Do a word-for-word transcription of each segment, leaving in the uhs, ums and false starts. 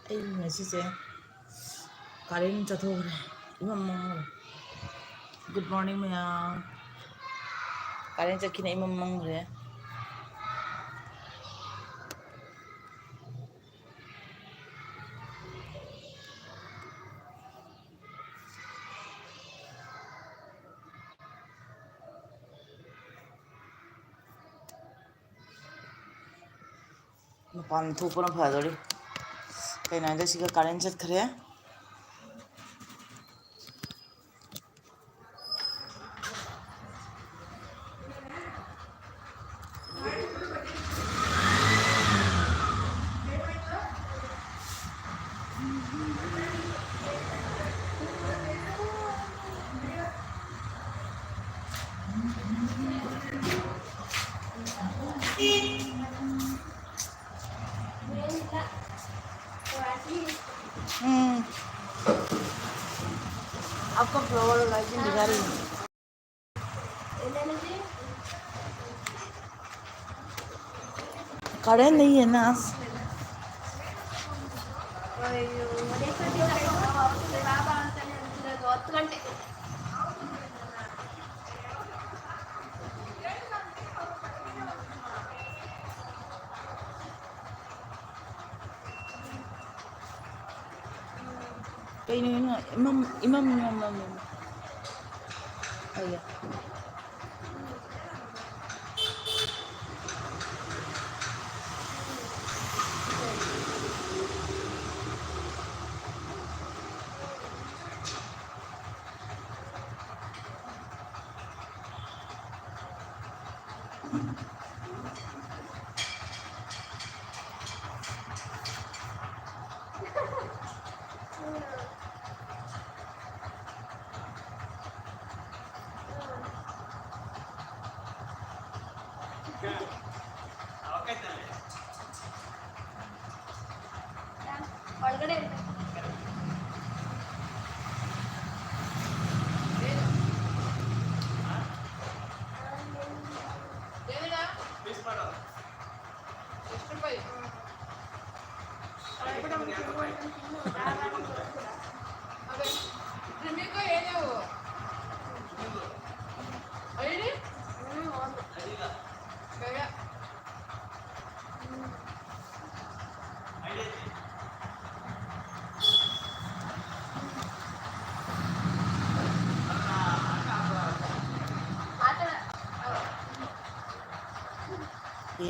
ꯑꯩ ꯉꯁꯤꯁꯦ ꯀꯥꯔꯦꯟ ꯆꯠꯊꯣꯛꯈ꯭ꯔꯦ, ꯏꯃꯝ ꯃꯝꯈ꯭ꯔꯦ꯫ Good morning ꯃꯌꯥꯝ꯫ ꯀꯥꯔꯦꯟ ꯆꯠꯈꯤꯅ ꯏꯃꯝ ꯃꯝꯈ꯭ꯔꯦ꯫ ꯃꯄꯥꯟ ꯊꯣꯛꯄꯅ ꯐꯗꯣꯔꯤ꯫ ꯀꯩꯅꯣ ꯍꯥꯏꯗ ꯁꯤꯒ ꯀꯥꯔꯦꯟ ꯆꯠꯈ꯭ꯔꯦ꯫ हम्म। आपका फ्लावर लाइटिंग दिखा रही है। ಕಡೆ नहीं है ना। ꯀꯩꯅꯣ ꯏꯃꯝ, ꯏꯃꯝ, ꯏꯃꯝ, ꯏꯃꯝ, ꯏꯃꯝ꯫ ꯑꯌꯥ꯫ ಒಳಗಡೆ ಇರ್ಬೇಕು. ದೇವರ? ಎಷ್ಟು ರೂಪಾಯಿ?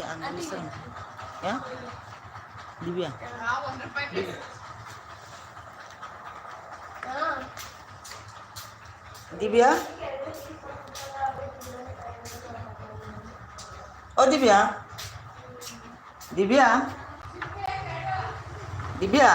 Ang gusto. Ya? Divya. Divya? Oh, Divya? Divya? Divya?